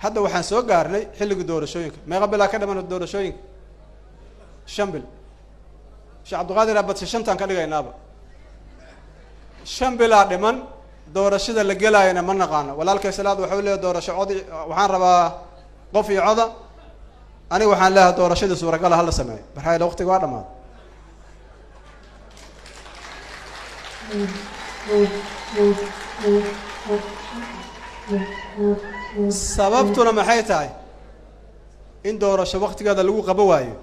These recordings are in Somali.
Hadda waxaan soo gaarnay xilligii doorashooyinka. Meeqa bilaa ka dhiman doorashooyinka? 5 bil. Sheekh Cabdiqaadir abadshe, shantaan ka dhigaynaaba. 5 bilaa dhiman, doorashada la gelaayana ma naqaano. Walaalkay Salaad waxau leeyahy doorasho codi waxaan rabaa, qof iyo coda. Aniga waxaan leeyahay doorashadii suuragala hala sameeyo, maxaa yeele waqtiga waa dhamaaday. Sababtuna maxay tahay? In doorasho waktigeeda lagu qabo waayo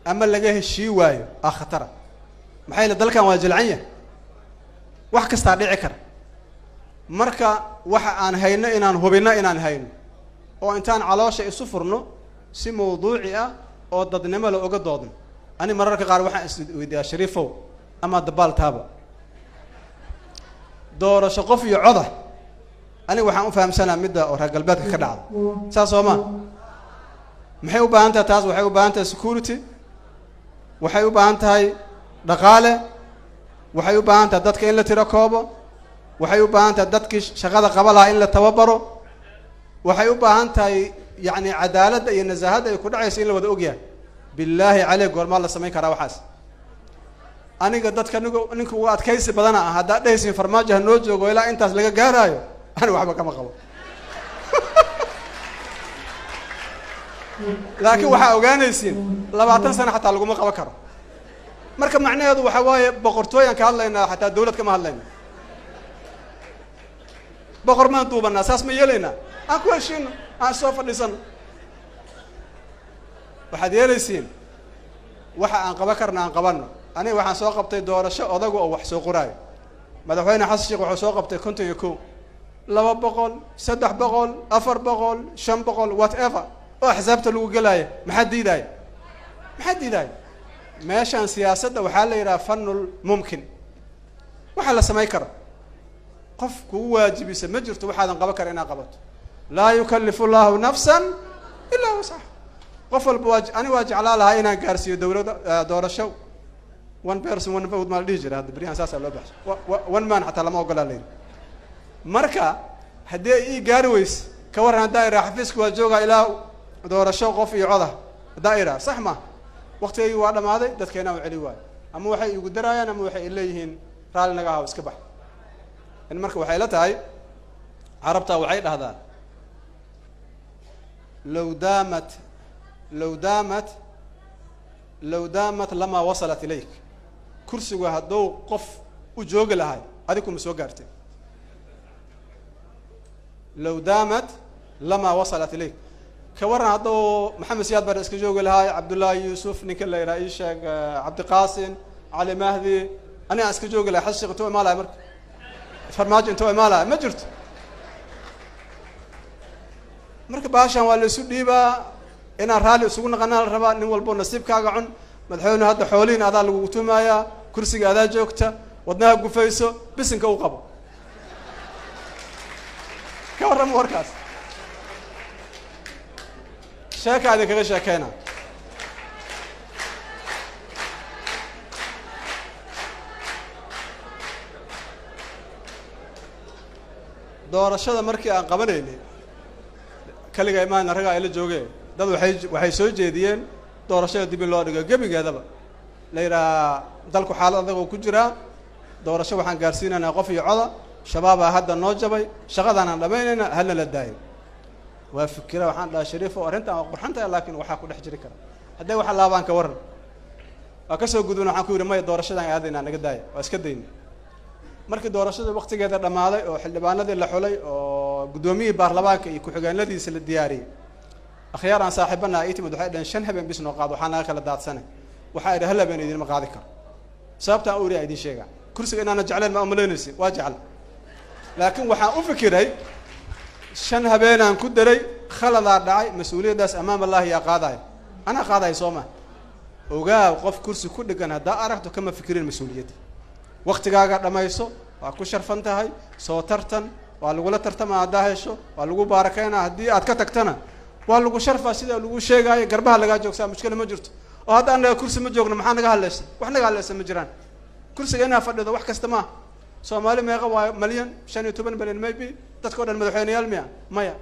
ama laga heshii waayo aa khatara. Maxaa yeele dalkan waa jilcan yahay, wax kastaa dhici kara. Marka waxa aan hayno inaan hubinno inaan hayno, oo intaan caloosha isu furno si mawduuci ah oo dadnimo la oga doodno. Ani mararka qaar waxaan isweydiiyaa, Shariifow ama dabaal taaba, doorasho qof iyo coda aniga waxaan u fahamsanaa midda oo reer galbeedka ka dhacda, saas soo ma? Maxay u baahan tahay taas? Waxay u baahan tahay security, waxay u baahan tahay dhaqaale, waxay u baahan tahay dadka in la tiro koobo, waxay u baahan tahay dadkii shaqada qaba lahaa in la tababaro, waxay u baahan tahay yacni cadaaladda iyo nasaahadda ay ku dhacaysa in la wada ogyahay. Billaahi caleyk, goormaa la samayn karaa waxaas? Aniga dadka nigu ninka uga adkaysi badana ah. Haddaad dhehaysin Farmaajo ha noo joogo ilaa intaas laga gaaraayo, ani waxba kama qabo. Laakiin waxaa ogaanaysiin 20 sano xataa laguma qaban karo. Marka macnaheedu waxa waaye boqortooyaan ka hadlaynaa, xataa dawlad kama hadlayna. Boqor maan duubanaa? Saas ma yeelaynaa? Aan ku heshiino, aan soo fadhiisano. Waxaad yeelaysiin waxa aan qaban karna aan qabanno. Aniga waxaan soo qabtay doorasho odagu oo wax soo qoraayo. Madaxweyne Xasan Sheekh wuxuu soo qabtay 51, 200, 300, 400, 500, whatever oo axsaabta lagu gelaayo. Maxaa diidaaya? Maxaa diidaaya? Meeshaan siyaasadda waxaa la yidhaha fanul mumkin, waxa la samayn karo. Qof kugu waajibisa ma jirto waxaadan qaban kara inaad qabato. Laa yukalifu llahu nafsan ilaa wuscaha. Qof walba waa ani waa jeclaa lahaa inaan gaarsiiyo dawladda doorasho one person one vote. Maa la dhihi jira hadda beryahan? Saasaa loo baxshay. One man xataa lama ogolaa la yidhi. Marka haddii ay ii gaari weyse, ka warran haddaa iraa xafiiska waa joogaa ilaa doorasho qof iyo coda? Haddaa iraa sax ma waktigaygii waa dhamaaday, dadkeena u celi waayo, ama waxay igu daraayaan ama waxay leeyihiin raalli naga ahaw, iska bax. In marka waxay la tahay, carabta waxay dhahdaa low daamat, low daamat, low daamat lamaa wasalat ilayk. Kursigu hadduu qof u joogi lahay, adig kuma soo gaartay. Low daamat lamaa wasalat ilayk. Ka warran hadduu Maxamed Siyaad Bare iska joogi lahaay, Cabdullaahi Yuusuf, ninka la yidhaha ii sheeg, Cabdiqaasin, Cali Mahdi, ani aan iska joogi lahay, Xasan Sheekh intuu imaan lahay, marka Farmaajo intuu imaan lahay? Ma jirto. Marka baashan waa la isu dhiibaa, inaan raalli isugu naqanaa la rabaa. Nin walbo nasiibkaaga cun. Madaxweyne hadda xoolihiin adaa lagugu tumayaa, kursiga adaa joogta, wadnaha gufayso, bisinka u qabo. Ka warrama warkaas? Sheekaa idinkaga sheekeyna. Doorashada markii aan qabanaynay kaliga imaana, ragaa ila jooge. Dad waxay soo jeediyeen doorashada dib in loo dhigo gebigeedaba, la yidhaha dalku xaalad adag oo ku jiraa, doorasho waxaan gaarsiinaynaa qof iyo coda, shabaabaa hadda noo jabay, shaqadaanaan dhamaynayna, halna la daayo. Waa fikira. Waxaan dhaha, Shariifo, arrintan waa qurxan tahay, laakiin waxaa ku dhex jiri kara hadday waxa laabaan. Ka warran? Waa kasoo gudubna. Waxaan ku yidhi, maya, doorashadan aadaynaa, naga daaya. Waa iska dayna. Markii doorashada waktigeeda dhammaaday oo xildhibaanadii la xulay oo guddoomiyihii baarlamaanka iyo ku-xigeenadiisa la diyaariyey, akhyaar aan saaxiibana ii timid. Waxay dhaheen, 5 habeen bis noo qaado, waxaa naga kala daadsane. Waxaa idhi, hal habeen idinma qaadi karo. Sababtaan u iri aan idin sheegaa. Kursiga inaana jeclayn ma umalaynaysin? Waa jecla, laakiin waxaan u fikiray 5 habeenaan ku daray, khaladaa dhacay, mas-uuliyaddaas amaam allahi yaa qaadaya? Anaa qaadaya, soo ma ogaaw? Qof kursi ku dhegan haddaa aragto, kama fikirin mas-uuliyadda. Waktigaaga dhamayso, waa ku sharfan tahay, soo tartan, waa lagula tartama. Haddaa hesho waa lagu baarakeynaa, haddii aad ka tagtana waa lagu sharfaa, sida lagu sheegaayo, garbaha lagaa joogsaa, mushkila ma jirto. Oo hadda anaga kursi ma joogno, maxaa naga hadlaysa? Wax naga hadlaysa ma jiraan. Kursiga inaa fadhido wax kasta maaha. Soomaali meeqa waayo? Malyan, 15 malyan maybe. Dadka o dhan madaxweyneyaal miya? Maya.